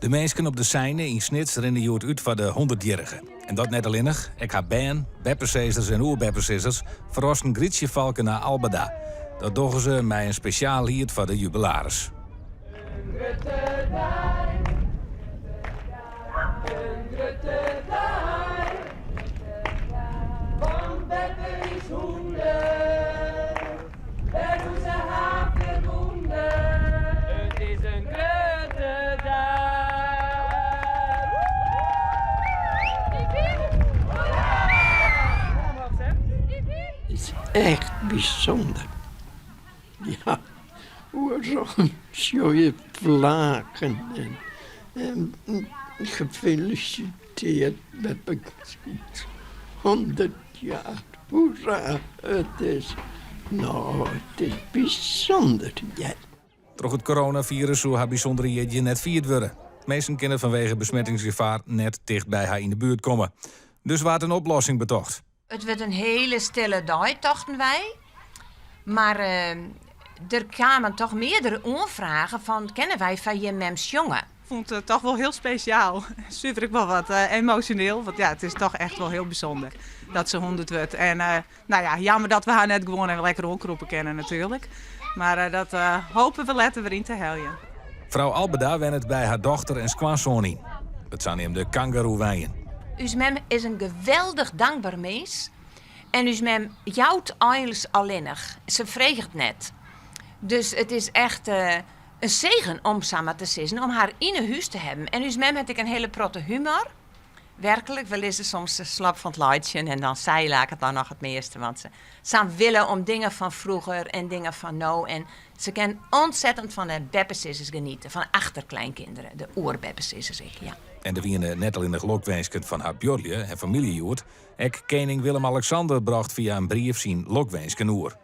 De minsken op de Seine yn Snits rinne hjoed út foar de hûndertjierrige. En dat net allinnich, ek har bern, beppesizzers en oerbeppesizzers ferrasten Grytsje Falkena Albada. Dat dogge se mei in spesjaal liet foar de jubilaris. In grutte dei, in grutte dei, want beppe is 100, wêr hoe se har ferwûndert. It is in grutte dei. It is echt bysûnder. Ja, oeral sjogge je flagen en gefeliciteerd beppe 100 jaar, hoera, it is, no, it is bysûnder, ja. Troch it coronafirus soe har bysûndere jierdei net fierd wurde. Minsken kinne fanwege besmettingsgefaar net ticht by har yn de buert komme. Dus waard in oplossing betocht. It wurdt in hiele stille dei, tochten wy. Mar der kamen toch meardere oanfragen fan kinne wy foar jim mem sjonge? Ik fûn it toch wol hiel spesjaal. Suver ek wol wat emosjoneel, want ja, it is toch echt wol hiel bysûnder dat se 100 wurdt. En no ja, jammer dat we har net gewoan even lekker oankrûpe kinne natuerlik. Mar dat hoopje we letter wer yn te heljen. Frou Albeda wennet by har dochter en skoansoan yn it saneamde kangaroewenjen. Us mem is in geweldich dankber mins en ús mem jout eins allinnich, se freget net. Dus it is echt in segen om samar te sizzen om har yn 'e hús te hawwen. En ús mem hat ek in hiele protte humor. Werklik, we lizze soms slap fan it laitsjen en dan sy laket dan noch it measte, want se sa'n wille om dingen fan froeger en dingen fan no en se kin ontzettend fan de beppesizzers geniete, fan achterkleinkinderen, de oerbeppesizzers ek, ja. En der wiene net allinnich lokwinsken fan har buorlju en famylje hjoed, ek kening Willem-Alexander brocht fia in brief syn lokwinsken oer.